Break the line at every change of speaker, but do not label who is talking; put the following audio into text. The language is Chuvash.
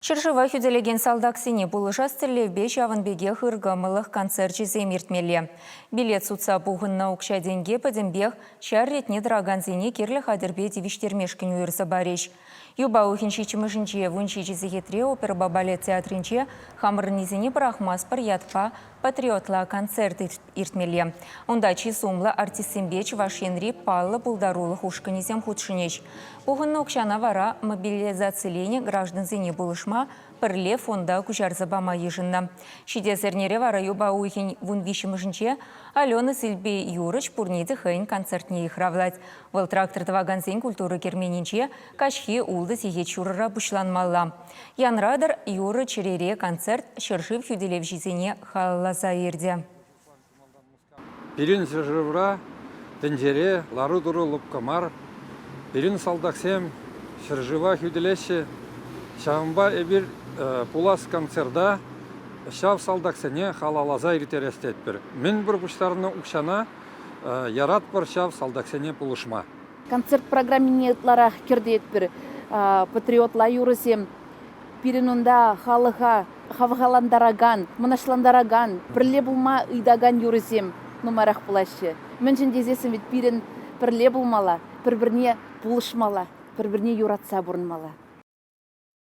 Ҫӗршыва хӳтӗлекен салтаксене пулӑшас тӗллевпе ҫавӑн пекех ыркӑмӑллӑх концерчӗсем иртмелле. Билет сутса пухӑннӑ укҫа-тенке пӗтӗмпех ҫар ретне тӑракансене кирлӗ хатӗрпе тивӗҫтермешкӗн уйӑрса парӗҫ. Юпа уйӑхӗн ҫиччӗмӗшӗнче 17 сехетре оперӑпа балет театрӗнче «Хамӑрӑннисене пӑрахмастпӑр» ятпа патриотла концерт иртмелле. Унта чи сумлӑ артистсемпе Чӑваш Енри паллӑ пултарулӑх ушкӑнӗсем хутшӑнӗҫ. Пухӑннӑ укҫана вара мобилизациленӗ граждансене пулӑшма пӗрле фонда куҫарса пама йышӑннӑ. Ҫитес эрнере вара юпа уйӑхӗн 13-мӗшӗнче Алена Силпи юрӑҫ пурне те хӑйӗн концертне йыхравлать. Вӑл трактор тӑвакансен культура керменӗнче каҫхи ултӑ сехет ҫурӑра пуҫланмалла. Янратӑр юрӑ чӗрере концерт ҫӗршыв хӳтӗлевҫисене халалласа иртӗ.
Пирӗн ҫӗршывра, тӗнчере лару-тӑру лӑпкӑ мар. Пирӗн салтаксем ҫӗршыва хӳтӗлеҫҫӗ. Ҫавӑнпа эпир пулас концерта ҫав салтаксене халалласа ирттерес тетпӗр. Мӗн пур пуҫтарнӑ укҫана яратпӑр ҫав салтаксене пулӑшма.
Концерт программине ытларах кӗртетпӗр. Патриотла юрӑсем пирӗн унта халӑха хавхалантаракан, мӑнаҫлантаракан, пӗрле пулма ыйтакан юрӑсем нумайрах пулаҫҫӗ. Мӗншӗн тесессӗн вӗт пирӗн пӗрле пулмалла, пӗр-пӗрне пулӑшмалла, пӗр-пӗрне юратса пурӑнмалла.